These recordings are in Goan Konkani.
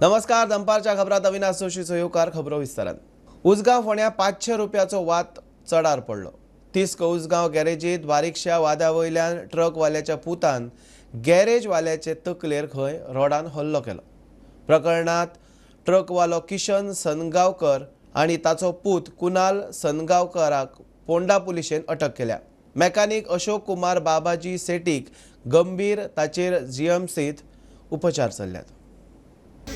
नमस्कार, दनपारच्या खबरात अविनाश जोशीचो येवकार. खबरो विस्तारान. उजगांव फोंड्या 500 रुपयाचो वाद चडार पडलो. तिस्क उजगांव गॅरेजीत बारीकश्या वाद्या वयल्यान ट्रकवाल्याच्या पुतान गॅरेजवाल्याचे तकलेर खंय रोडान हल्लो केलो. प्रकरणात ट्रकवालो किशन सनगांवकर आनी ताचो पूत कुणाल सनगांवकराक पोंडा पुलिशेन अटक केल्या. मेकॅनिक अशोक कुमार बाबाजी सेटीक गंभीर, ताचेर जीएमसीत उपचार चल्ल्यात.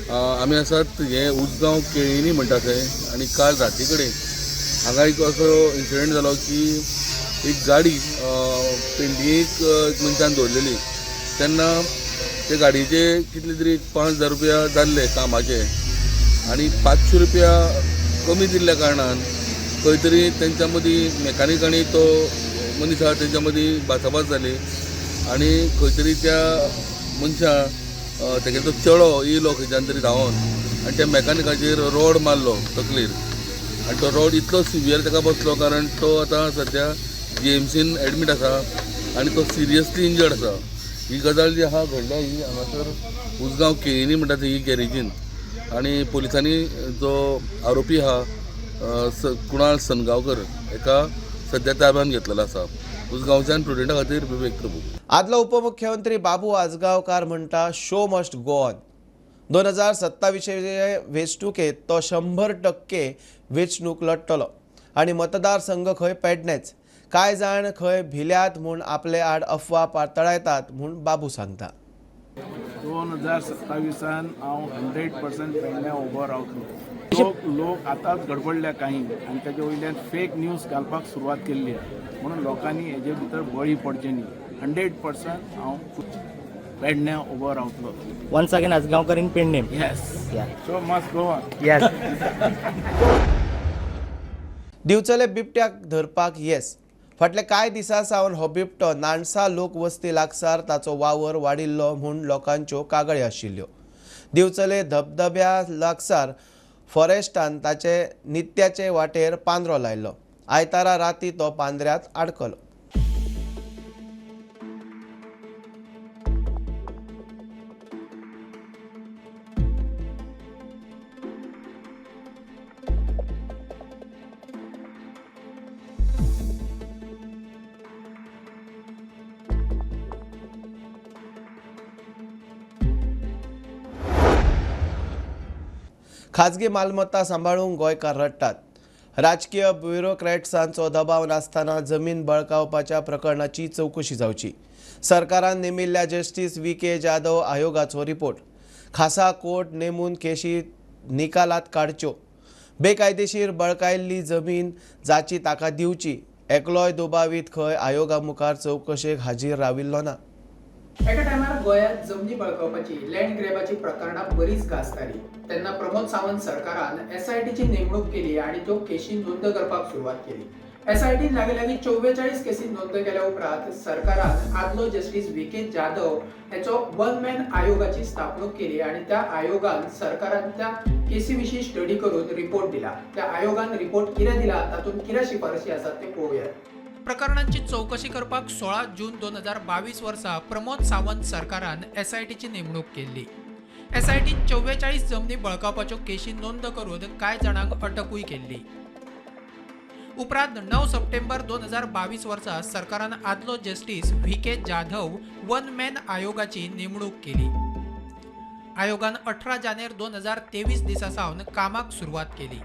आमी आसात हे उजगांव केळिनी म्हणटा थंय, आनी काल राती कडेन हांगा एक असो इन्सिडंट जालो की एक गाडी पेंटिंगेक एक मनशान दवरलेली. तेन्ना ते गाडयेचे कितले तरी 5,000 रुपया जाल्ले कामाचे, आनी 500 रुपया कमी दिल्ल्या कारणान खंय तरी तेंच्या मदीं मेकानीक आनी तो मनीस आहा तेंच्या मदीं भासाभास जाली, आनी खंय तरी त्या मनशान तेगेलो तो चेडो येयलो खंयच्यान तरी धांवोन आनी त्या मेकानिकाचेर रोड मारलो तकलेर, आनी तो रोड इतलो सिवियर ताका बसलो कारण तो आतां सद्या जीएमसीन एडमीट आसा आनी तो सिरियसली इंजर्ड आसा. ही गजाल जी आहा घडल्या ही हांगासर उजगांव केळिनी म्हणटा थंय ही गॅरेजीन, आनी पोलिसांनी जो आरोपी आहा कुणाल सनगांवकर हेका सद्या ताब्यान घेतलेलो आसा. उजगांवच्यान प्रुडंटा खातीर विवेक प्रभू. आदलो उपमुख्यमंत्री बाबू आजगांवकार म्हणटा शो मस्ट गो ऑन. 2027 वेंचणुकेत तो 100% वेंचणूक लढटलो आनी मतदारसंघ खंय पेडणेच. कांय जाण खंय भिल्यात म्हूण आपले आड अफवा पातळायतात म्हूण बाबू सांगता. 2027 हांव 100% पेडण्या उबो रावतलो. लोक आतांच गडबडल्या काही आनी तेजे वयल्यान फेक न्यूज घालपाक सुरवात केल्ली आहा, म्हणून लोकांनी हेजे भितर बळी पडचे न्ही. 100% हांव पेडण्या उबो रावतलो. Once again, Ajgaonkar in Pernem. Yes. Yeah. Show must go on. Yes. Divchal बिबट्याक धरपाक येस. फाटले कांय दिसां सावन हो बिबटो नाणसा लोक वस्ती लागसार ताचो वावर वाडिल्लो म्हूण लोकांच्यो कागाळी आशिल्ल्यो. दिवचले धबधब्या लागसार फॉरेस्टान ताचे नित्याचे वाटेर पांदरो लायलो. आयतारा राती तो पांदऱ्यांत आडकलो. खाजगी मालमत्ता सांबाळूंक गोंयकार रडटात. राजकीय ब्युरोक्रॅट्सांचो दबाव नासतना जमीन बळकावपाच्या प्रकरणाची चवकशी जावची. सरकारान नेमिल्ल्या जस्टीस V K Jadhav आयोगाचो रिपोर्ट. खासा कोर्ट नेमून केशी निकालात काडच्यो. बेकायदेशीर बळकायल्ली जमीन जाची ताका दिवची. एकलोय दुबावीत खंय आयोगा मुखार चवकशेक हाजीर राविल्लो ना. एका टायमार गोंयांत जमनी बळकावपाची, लँड ग्रॅबाची प्रकरणां बरीच गाजताली. तेन्ना प्रमोद सावंत सरकारान एसआयटीची नेमणूक केली आनी त्यो केशी नोंद करपाक सुरवात केली. एसआयटीन लागीं लागीं 44 केसी नोंद केल्या उपरांत सरकारान आदलो जस्टीस V K Jadhav हेचो वन मॅन आयोगाची स्थापणूक केली आनी त्या आयोगान सरकारान त्या केसी विशीं स्टडी करून रिपोर्ट दिला. त्या आयोगान रिपोर्ट कितें दिला, तातूंत कितें शिफारशी आसात ते पळोवया. प्रकरणांची चवकशी करपाक 16 जून 2022 वर्सा प्रमोद सावंत सरकारान एसआयटीची नेमणूक केल्ली. एसआयटीन 44 जमनी बळकावपाच्यो केशी नोंद करून कांय जाणांक अटकूय केल्ली. उपरांत 9 सप्टेंबर 2022 वर्सा सरकारान आदलो justice V K Jadhav one man आयोगाची नेमणूक केली. आयोगान 18 जानेर 2023 दिसा सावन कामाक सुरवात केली.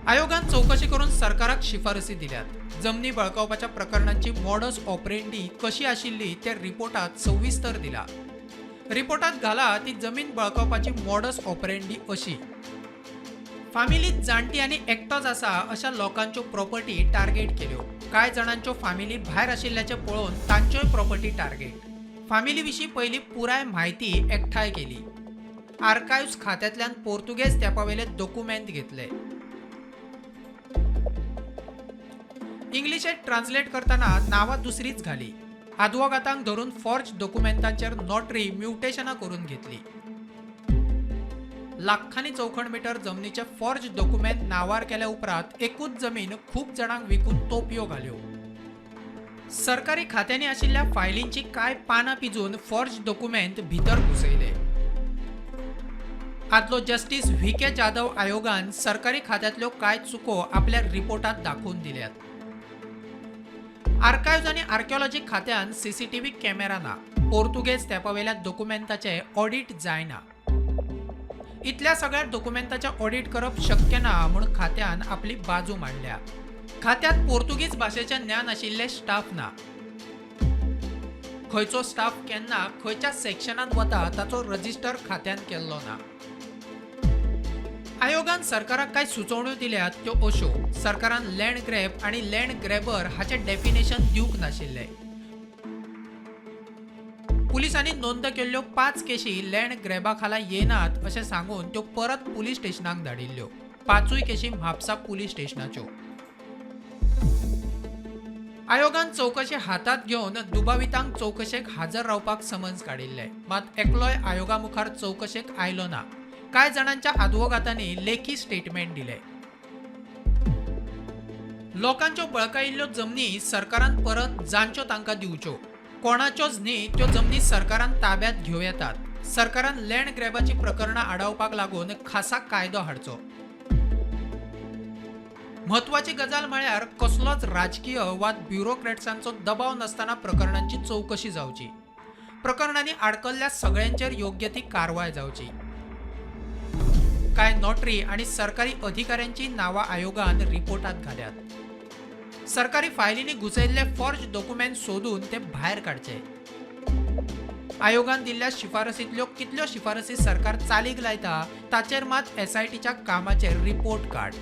आयोगान चवकशी करून सरकाराक शिफारसी दिल्यात. जमनी बळकावपाच्या प्रकरणांची मॉडस ऑपरेंडी कशी आशिल्ली ते रिपोर्टात सविस्तर दिला. रिपोर्टात घाला ती जमीन बळकावपाची मॉडस ऑपरेंडी अशी: फामिलीत जाणटी आनी एकटोच आसा अशा लोकांच्यो प्रॉपर्टी टार्गेट केल्यो. कांय जाणांच्यो फामिली भायर आशिल्ल्याचें पळोवन तांच्योय प्रॉपर्टी टार्गेट. फामिली विशीं पयलीं पुराय म्हायती एकठांय केली. आर्कायव्स खात्यांतल्यान पोर्तुगेज तेंपावेले दोकुमेंत घेतले. इंग्लिशेत ट्रान्सलेट करतना नांवां दुसरीच घाली. आदवोगातांक धरून फॉर्ज दोकुमेंतांचेर नोटरी म्युटेशनां करून घेतली. लाखांनी चौखण मिटर जमनीचे फॉर्ज दोकुमेंत नांवार केल्या उपरांत एकूच जमीन खूब जाणांक विकून तोपयो घाल्यो. सरकारी खात्यांनी आशिल्ल्या फायलींची कांय पानां पिंजून फॉर्ज दोकुमेंत भितर घुसयले. आदलो जस्टीस व्ही के जाधव आयोगान सरकारी खात्यांतल्यो कांय चुको आपल्या रिपोर्टांत दाखोवन दिल्यात. आर्कायव्ज आनी आर्किओलॉजी खात्यान सीसीटीव्ही कॅमेरा ना, पोर्तुगेज तेंपावेल्या दोकुमेंताचें ऑडीट जायना. इतल्या सगळ्या दोकुमेंताचें ऑडीट करप शक्य ना म्हूण खात्यान आपली बाजू मांडल्या. खात्यांत पोर्तुगीज भाशेचें ज्ञान आशिल्ले स्टाफ ना. खंयचो स्टाफ केन्ना खंयच्या सेक्शनांत वता ताचो रजिस्टर खात्यान केल्लो ना. आयोगान सरकाराक कांय सुचोवण्यो दिल्यात त्यो अश्यो: सरकारान लँड ग्रॅब आनी लँड ग्रॅबर हाचें डेफिनेशन दिवंक नाशिल्लें. पुलिसांनी नोंद केल्ल्यो 5 केशी लँड ग्रॅबा खाला येनात अशें सांगून त्यो परत पुलीस स्टेशनाक धाडिल्ल्यो. 5 केशी म्हापसा पुलीस स्टेशनाच्यो. आयोगान चवकशी हातांत घेवन दुबावितांक चवकशेक हाजर रावपाक समन्स काडिल्ले, मात एकलोय आयोगा मुखार चवकशेक आयलो ना. कांय जाणांच्या आदवोगातांनी लेखी स्टेटमेंट दिले. लोकांच्यो बळकायिल्ल्यो जमनी सरकारान परत जांच्यो तांकां दिवच्यो, कोणाच्योच न्ही त्यो जमनी सरकारान ताब्यात घेवं येतात. सरकारान लँड ग्रॅबाची प्रकरणां आडावपाक लागून खासा कायदो हाडचो. म्हत्वाची गजाल म्हळ्यार कसलोच राजकीय वा ब्युरोक्रॅट्सांचो दबाव नासतना प्रकरणांची चवकशी जावची. प्रकरणांनी आडकल्ल्या सगळ्यांचेर योग्य ती कारवाय जावची. कांय नोटरी आनी सरकारी अधिकाऱ्यांची नांवां आयोगान रिपोर्टांत घाल्यात. सरकारी फायलींनी घुसयल्ले फॉर्ज डॉक्युमेंट सोदून ते भायर काडचे. आयोगान दिल्ल्या शिफारसींतल्यो कितल्यो शिफारसी सरकार चालीक लायता ताचेर मात एसआयटीच्या कामाचेर रिपोर्ट कार्ड.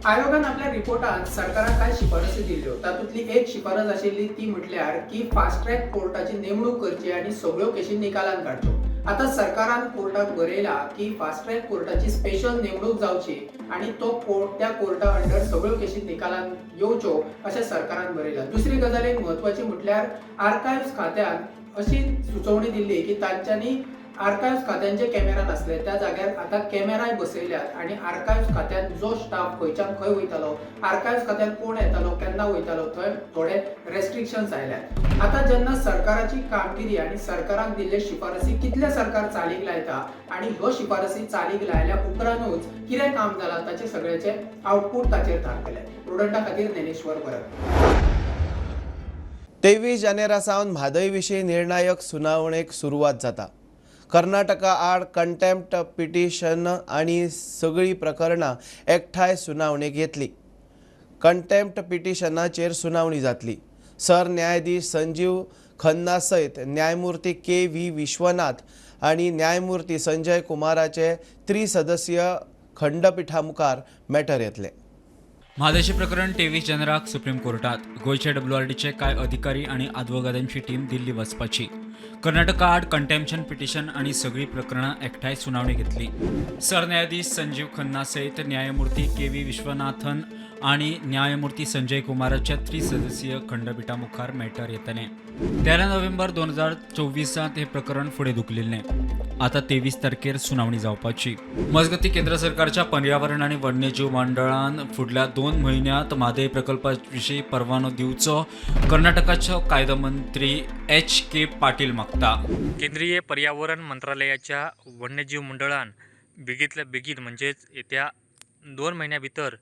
आयोगान आपल्या रिपोर्टांत सरकाराक कांय शिफारसी दिल्ल्यो. तातूंतली एक शिफारस आशिल्ली ती म्हटल्यार की फास्ट ट्रॅक कोर्टाची नेमणूक करची आनी सगळ्यो केशी निकालांत काडच्यो. आतां सरकारान कोर्टाक बरयला की फास्ट ट्रॅक कोर्टाची स्पेशल नेमणूक जावची आनी तो कोर्ट त्या कोर्टा अंडर सगळ्यो केशी निकालांत येवच्यो अशें सरकारान बरयलां. दुसरी गजाल एक म्हत्वाची म्हटल्यार आर्कायव्स खात्यान अशी सुचोवणी दिल्ली की तांच्यांनी आर्कायव्स खात्यांचे कॅमेरा नासले त्या जाग्यार आतां कॅमेराय बसयल्यात आनी आर्कायव्स खात्यान जो स्टाफ खंयच्यान खंय वयतालो, आर्कायव्स खात्यान कोण येतालो, केन्ना वयतालो, थंय थोडे रेस्ट्रिक्शन्स आयल्यात. आतां जेन्ना सरकाराची कामगिरी आनी सरकाराक दिल्ले शिफारसी कितले सरकार चालीक लायता आनी ह्यो शिफारसी चालीक लायल्या उपरांतूच कितें काम जालां ताचें सगळ्याचें आउटपूट ताचेर थारतलें. प्रुडंटा खातीर ज्ञानेश्वर परब. 23 जानेरा सावन म्हादय विशीं निर्णायक सुनावणेक सुरवात जाता. कर्नाटका आड कंटेम्प्ट पिटिशन आनी सगळीं प्रकरणां एकठांय सुनावणेक येतली. कंटेम्प्ट पिटिशनाचेर सुनावणी जातली. सरन्यायाधीश संजीव खन्ना सयत न्यायमूर्ती के व्ही विश्वनाथ आनी न्यायमूर्ती संजय कुमाराचे त्रिसदस्यीय खंडपिठा मुखार मॅटर येतले. म्हादयचें प्रकरण 23 जानेराक सुप्रीम कोर्टात. गोंयचे डब्ल्यूआरडीचे कांय अधिकारी आनी आदवोगादांची टीम दिल्ली वचपाची. कर्नाटका आड कंटेम्पशन पिटिशन आनी सगळीं प्रकरणां एकठांय सुनावणी घेतली. सरन्यायाधीश संजीव खन्ना सयत न्यायमूर्ती के व्ही विश्वनाथन आनी न्यायमूर्ती संजय कुमाराच्या त्रिसदस्यीय खंडपिठा मुखार मॅटर येतलें. 13 नोव्हेंबर 2024 हें प्रकरण फुडें धुकलिल्लें. आतां 23 तारखेर सुनावणी जावपाची. मजगतीं केंद्र सरकारच्या पर्यावरण आनी वन्यजीव मंडळान फुडल्या 2 म्हयन्यांत म्हादय प्रकल्पा विशीं परवानो दिवचो कर्नाटकाचो कायदो मंत्री एच के पाटील मागता. केंद्रीय पर्यावरण मंत्रालयाच्या वन्यजीव मंडळान बेगीतल्या बेगीन म्हणजेच येत्या 2 म्हयन्या भितर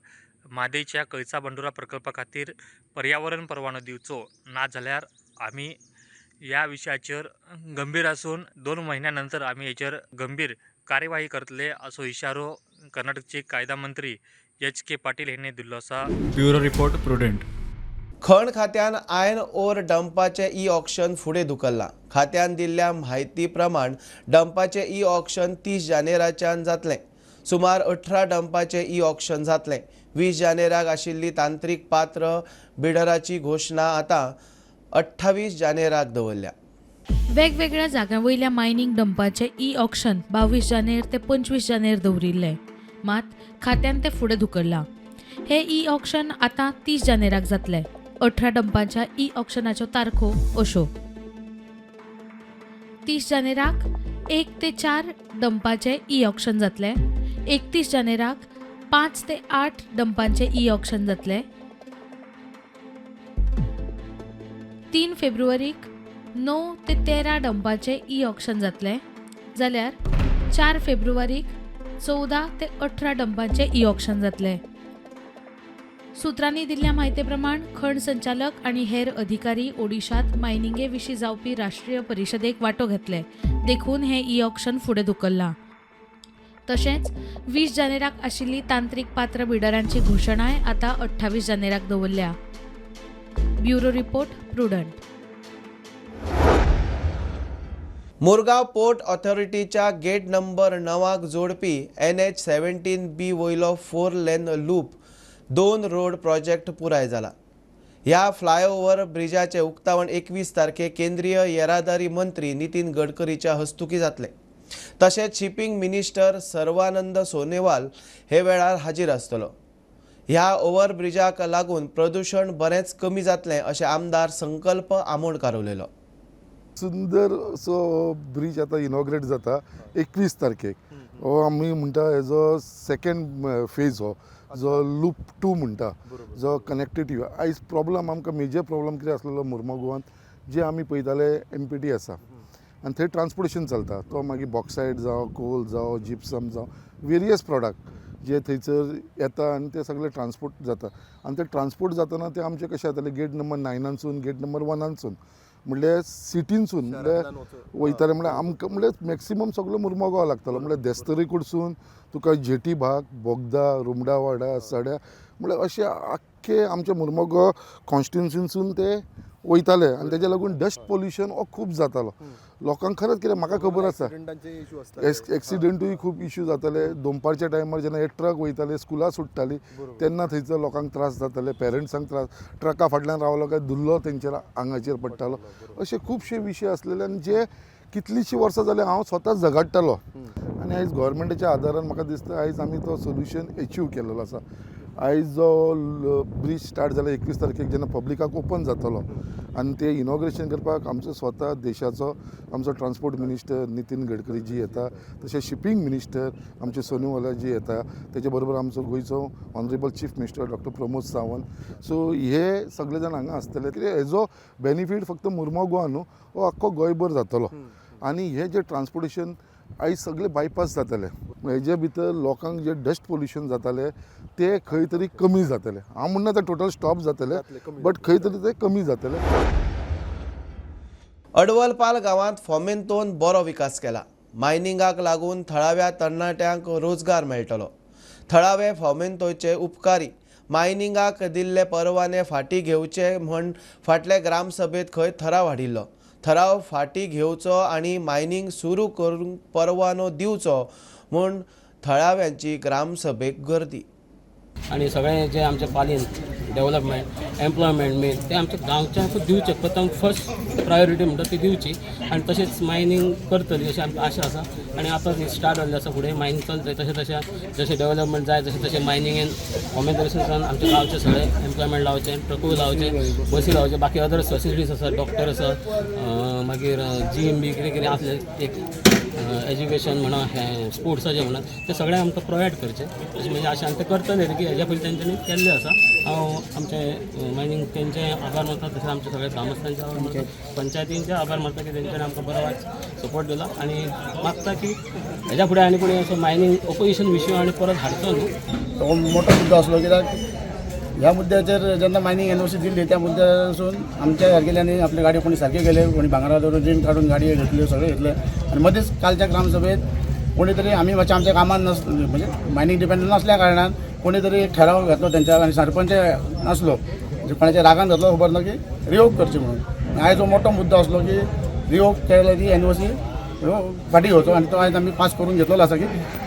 म्हादयच्या कळसा भांडुरा प्रकल्पा खातीर पर्यावरण परवानो दिवचो, ना जाल्यार आमी ह्या विशयाचेर गंभीर आसून 2 म्हयन्या नंतर आमी हेचेर गंभीर कार्यवाही करतले असो इशारो कर्नाटकचे कायदा मंत्री एच के पाटील यांनी दिल्लो आसा. Bureau report, Prudent. खण खात्यान आयर्न ओर डंपाचें ई ऑक्शन फुडें धुकल्लां. खात्यान दिल्ल्या म्हायती प्रमाण डंपाचें ई ऑक्शन 30 जानेराच्यान जातलें. सुमार 18 डंपाचें ई ऑक्शन जातलें. 20 जानेराक आशिल्ली तांत्रीक पात्र बिडराची घोशणा आतां 28 जानेराक दवरल्या. वेगवेगळ्या जाग्यां वयल्या मायनींग डंपाचें ई ऑक्शन 22 जानेर ते 25 जानेर दवरिल्लें, मात खात्यान तें फुडें धुकल्लां. हें ई ऑक्शन आतां 30 जानेराक जातलें. 18 डंपांच्या ई ऑक्शनाच्यो तारखो अश्यो: 30 जानेराक 1 ते 4 डंपाचें ई ऑक्शन जातलें. 31 जानेराक 5 ते 8 डंपांचें ई ऑक्शन जातलें. 3 फेब्रुवारीक 9 ते 13 डंपाचें ई ऑक्शन जातलें, जाल्यार 4 फेब्रुवारीक 14 ते 18 डंपांचें ई ऑक्शन जातलें. सुत्रांनी दिल्ल्या म्हायती प्रमाण खण संचालक आनी हेर अधिकारी ओडिशांत मायनिंगे विशीं जावपी राष्ट्रीय परिशदेक वांटो घेतले, देखून हें ई ऑक्शन फुडें धुकल्लां. तशेंच 20 जानेराक आशिल्ली तांत्रीक पात्र बिडरांची घोशणाय आतां 28 जानेराक दवरल्या. Bureau report, Prudent. Murgaon port ऑथॉरिटीच्या gate number 9 जोडपी NH 17B वयलो 4 लेन लूप 2 रोड प्रोजेक्ट पुराय जाला. ह्या फ्लायओव्हर ब्रिजाचें उक्तावण 21 तारखेक केंद्रीय येरादारी मंत्री नितीन गडकरीच्या हस्तुकीं जातलें. तशेंच शिपींग मिनिस्टर सर्वानंद सोनोवाल हे वेळार हाजीर आसतलो. ह्या ओव्हरब्रिजाक लागून प्रदूशण बरेंच कमी जातलें अशें आमदार संकल्प आमोणकार उलयलो. सुंदर असो ब्रीज आतां इनॉग्रेट जाता 21 तारखेक. हो आमी म्हणटा हेजो सेकंड फेज, हो जो लूप 2 म्हणटा, जो कनेक्टिविटी. आयज प्रॉब्लम आमकां मेजर प्रॉब्लम कितें आसलेलो मुर्मगांवांत, जे आमी पळयताले एमपीटी आसा आनी थंय ट्रान्सपोर्टेशन चलता, तो मागीर बॉक्सायड जावं, कोल जावं, जिप्सम जावं, वेरियस प्रोडक्ट जे थंयसर येता आनी ते सगळे ट्रान्सपोर्ट जाता. आनी ते ट्रान्सपोर्ट जातना ते आमचे कशें जाताले, गेट नंबर 9नानसून गेट नंबर 1नानसून म्हणल्यार सिटीनसून म्हणल्यार वयताले. म्हणल्यार आमकां म्हणल्यार मॅक्सिमम सगलो मुर्मगांव लागतालो. म्हणल्यार देस्तरी कडसून तुका जेटी भाग, बोगदा, रुमडावाडा, सड्या, म्हणल्यार अशे आख्खे आमच्या मुर्मगांव कॉन्स्टिट्युन्सीनसून ते वयताले. आनी तेज्या लागून डस्ट पोल्युशन हो खूब जातालो लोकांक. खरेंच कितें म्हाका खबर आसा, एक्सिडंटूय खूब इश्यू जाताले. दनपारच्या टायमार जेन्ना हे ट्रक वयताले, स्कुलां सुट्टालीं, तेन्ना थंयसर लोकांक त्रास जाताले, पेरंट्सांक त्रास. ट्रका फाटल्यान रावलो काय धुल्लो तेंचेर आंगाचेर पडटालो. अशे खुबशे विशय आसलेले आनी जे कितलींशीं वर्सां जालीं हांव स्वता झगडटालो. आनी आयज गोवोरमेंटाच्या आदारान म्हाका दिसता आयज आमी तो सोल्युशन एचीव केलेलो आसा. आयज जो ब्रीज स्टार्ट जाला, 21 तारखेक जेन्ना पब्लिकाक ओपन जातलो आनी ते इनॉग्रेशन करपाक आमचो स्वता देशाचो आमचो ट्रान्सपोर्ट मिनिस्टर नितीन गडकरी जी येता, तशें शिपींग मिनिस्टर आमचे सोनोवाला जी येता, तेजे बरोबर आमचो गोंयचो honourable chief minister doctor Pramod Sawant. So हे सगळे जाण हांगा आसतले. कित्याक हेजो बेनिफीट फक्त मुर्मो गोवा न्हू, हो आख्खो गोंयभर जातलो. आनी हे जे ट्रान्सपोर्टेशन आयज सगळे बायपास जातले, हेजे भितर लोकांक जे डस्ट पोल्युशन जाताले ते खंय तरी कमी जातले. हांव म्हणना ते टोटल स्टॉप जातले, बट खंय तरी ते कमी जातले. अडवलपाल गांवांत फोमेंतोन बरो विकास केला. मायनिंगाक लागून थळाव्या तरणाट्यांक रोजगार मेळटलो. थळावे फोमेंतोचे उपकारी. मायनिंगाक दिल्ले परवाने फाटीं घेवचे म्हण फाटले ग्रामसभेंत खंय थराव हाडिल्लो. थराव फाटीं घेवचो आनी मायनिंग सुरू करूंक परवानो दिवचो म्हूण थळाव्यांची ग्रामसभेक गर्दी. आनी सगळें जें आमचें पालयेन डेवलपमेंट, एम्प्लॉयमेंट मेन तें आमच्या गांवच्यांकूच दिवचें. प्रथम फर्स्ट प्रायोरिटी म्हणटा ती दिवची आनी तशेंच मायनींग करतली अशी आमकां आशा आसा. आनी आतां स्टार्ट जाल्लें आसा, फुडें मायनींग चलतलें. तशें तशें जशें डेवलपमेंट जाय तशें तशें मायनिंगेन कॉमेंट्रेशन आमच्या गांवचे सगळे एम्प्लॉयमेंट लावचें, ट्रकूय लावचे, बसी लावचे, बाकी अदर फॅसिलिटीज आसा, डॉक्टर आसा, मागीर जीम बी कितें कितें आसलें, एक एज्युकेशन म्हणा, हें स्पोर्ट्साचें म्हणा, तें सगळें आमकां प्रोवायड करचें अशें म्हणजे आशा. आनी तें करतलें की हेज्या पयलीं तेंच्यांनी केल्लें आसा. हांव आमचे मायनींग तेंचे आभार मानता, तशें आमच्या सगळ्या ग्रामस्थांचे आभार मानता, पंचायतींचे आभार मानता की तेंच्यांनी आमकां बरो वायट सपोर्ट दिला. आनी मागता की हेज्या फुडें आनी कोणी असो मायनींग ओपोजिशन विशय आनी परत हाडचो न्हू. तो मोठो मुद्दो आसलो, कित्याक ह्या मुद्द्याचेर जेन्ना मायनींग एनओसी दिल्ली त्या मुद्द्यासून आमच्या सारकेल्यांनी आपली गाडी कोणी सारकी केले, कोणी भांगरा दवरून रीण काडून गाडयो घेतल्यो, सगळें घेतलें. आनी मदींच कालच्या ग्रामसभेत कोणी तरी आमी मातशें आमच्या कामान नस म्हणजे मायनींग डिपेंडंट नासल्या कारणान कोणी तरी एक ठराव घातलो तेंच्या आनी सरपंच नासलो, म्हणजे कोणाच्या रागान घातलो खबर ना की रिवोक करची म्हणून. आयज हो मोठो मुद्दो आसलो की रिवोक केले की एनओसी फाटीं घेवचो आनी तो आयज आमी पास करून घेतलेलो आसा की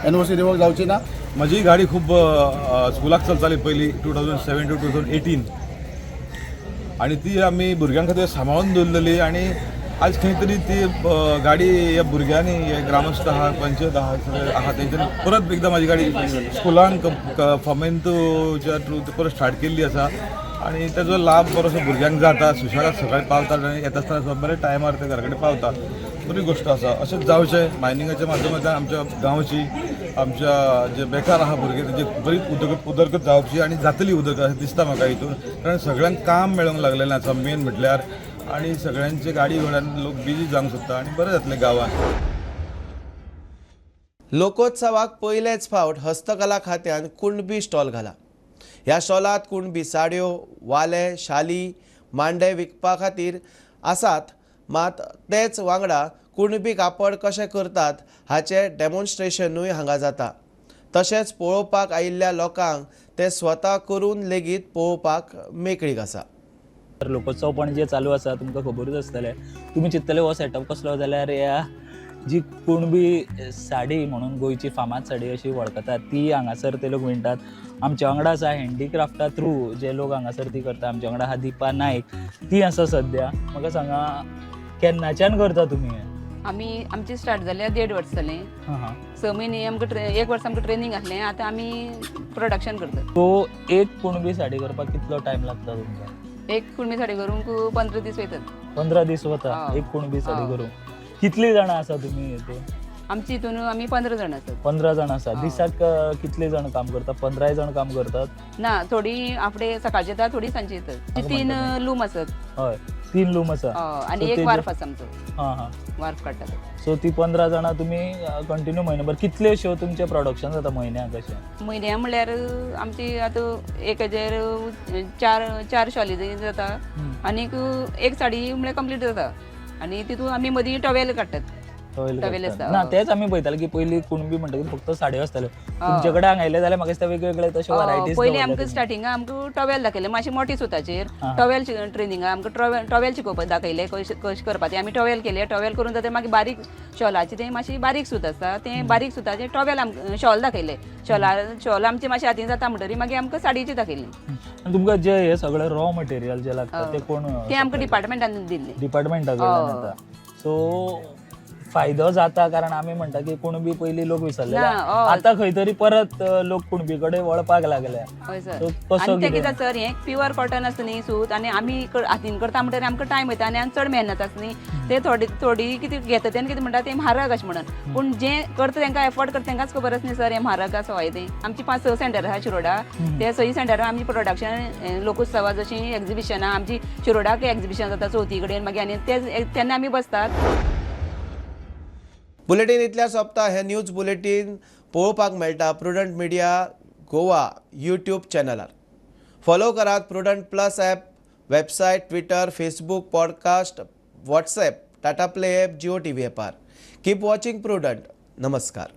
एनओसी रिवोक जावची ना. म्हजी गाडी खूब स्कुलाक चलताली पयलीं 2007 to 2018 आनी ती आमी भुरग्यां खातीर सांबाळून दवरलेली. आनी आज खंय तरी ती गाडी ह्या भुरग्यांनी, हे ग्रामस्थ आहा, पंचायत आहा, सगळे आहा, तेंच्यांनी परत एकदां म्हाजी गाडी स्कुलांक फोमेंतोच्या थ्रू परत स्टार्ट केल्ली आसा. आनी तेजो लाभ बरोसो भुरग्यांक जाता. सुशेगाद सकाळी पावता आनी येता आसतना बरे टायमार ते घरा कडेन पावता. बरी गोश्ट आसा. अशेंच जावचें. मायनिंगाच्या माध्यमांतल्यान आमच्या गांवची, आमच्या जे बेकार आहा भुरगे, तेजी बरी उदरगत उदरगत जावची आनी जातली उदरगत अशें दिसता म्हाका हितून, कारण सगळ्यांक काम मेळोंक लागलेलें आसा मेन म्हटल्यार. आनी सगळ्यांचे गाडी घोड्यान लोक बिजी जावंक सोदता आनी बरें जातलें गांवांत. लोकोत्सवाक पयलेच फावट हस्तकला खात्यान कुणबी स्टॉल घाला. ह्या स्टॉलात कुणबी साड्यो, वाले, शाली, मांडे विकपा खातीर आसात, मात तेच वांगडा कुणबी कापड कशें करतात हाचें डेमॉन्स्ट्रेशनूय हांगा जाता. तशेंच पळोवपाक आयिल्ल्या लोकांक ते स्वता करून लेगीत पळोवपाक मेकळीक आसा. लोकोत्सव पणजे चालू आसा, तुमकां खबरूच आसतलें. तुमी चिंततले हो सेटअप कसलो जाल्यार ह्या जी कुणबी साडी म्हणून गोंयची फामाद साडी अशी वळखतात ती हांगासर ते लोक विणटात. आमच्या वांगडा आसा हँडीक्राफ्टा थ्रू जे लोक हांगासर ती करता. आमच्या वांगडा आहा दीपा नायक, ती आसा सद्या. म्हाका सांगा, केन्नाच्यान करता तुमी हें? आमी आमची स्टार्ट जाल्या 1.5 वर्स जालें. 6 म्हयने आमकां 1 वर्स आमकां ट्रेनींग आसलें. आतां आमी प्रोडक्शन करतात. सो एक कुणबी साडी करपाक कितलो टायम लागता तुमकां? एक कुणबी साडी करूंक 15 दीस वयतात. 15 दीस वता एक कुणबी साडी करूंक. कितली जाणां आसा तुमी हितून? आमची हितून आमी 15 जाणां आसात. 15 जाणां आसा. दिसाक कितले जाण काम करता? 15 जाण काम करतात? ना, थोडी आपडे सकाळचे येतात, थोडी सांजची येतात. 3 लूम आसत. हय, 3 लूम आसा आनी एक वार्फ आसा आमचो. हां हां, वार्फ काडटात. सो ती 15 जाणां तुमी कंटिन्यू म्हयनोभर. कितले शो तुमचे प्रोडक्शन जाता म्हयन्याक अशें? म्हयन्या म्हणल्यार आमची आतां 1000 4 शॉली जाता आनीक एक साडी म्हणल्यार कंप्लीट जाता. आनी तितून आमी मदीं टॉवेल काडटात. ना, तेच आमी पळयताले की पयलीं कुणबी म्हणटकीर फक्त साडयो आसताल्यो. तुमचे कडेन हांगा आयले जाल्यार म्हाका दिसता वेगवेगळे तशे व्हरायटीज. पयलीं आमकां स्टार्टिंगा आमकां टॉवेल दाखयलें, मातशें मोटी सुताचेर टॉवेल ट्रेनिंगा आमकां टॉवेल शिकोवपाक दाखयलें कशें करपाक. तें आमी टॉवेल केलें. टॉवेल करून जाता मागीर बारीक शॉलाचें तें मातशें बारीक सूत आसता, तें बारीक सुताचें टॉवेल आमकां शॉल दाखयलें. शॉल आमचें मातशें हातीन जाता म्हणटकीर मागीर आमकां साडयेचें दाखयलें. तुमकां जें हें सगळें रॉ मटेरियल जें लागता तें कोण? तें आमकां डिपार्टमेंटान दिल्लें. डिपार्टमेंटा कडल्यान येता. सो फायदो जाता, कारण आमी म्हणटा की कुणबी पयलीं लोक विसरले, आतां खंय तरी परत लोक कुणबी कडेन वळपाक लागले. हय सर. आनी तें कितें सर, हें प्युअर कॉटन आसता न्ही सूत, आनी आमी हातीन करता म्हणटकीर आमकां टायम वयता आनी चड मेहनत आसता न्ही. ते थोडी थोडी कितें घेता तेन्ना कितें म्हणटा तें म्हारग अशें म्हणून, पूण जें करता तेंकां एफोर्ड करता तेंकांच खबर आसता न्ही सर हें म्हारग आसा हय. तें आमची 5-6 सेंटर आसा शिरोडा, ते 6 सेंटरां आमची प्रोडक्शन लोकोत्सवा जशीं एग्जिबिशनां आमची शिरोडाक एग्जिबिशन जाता चवथी कडेन, मागीर आनी ते तेन्ना आमी बसतात. बुलेटीन इतल्या सोंपता. हे न्यूज बुलेटीन पळोवपाक मेळटा प्रुडंट मिडिया गोवा यूट्यूब चॅनलार. फॉलो करात Prudent plus app, website, Twitter, Facebook, podcast, WhatsApp, Tata Play app, Jio TV ॲपार. Keep watching prudent. नमस्कार.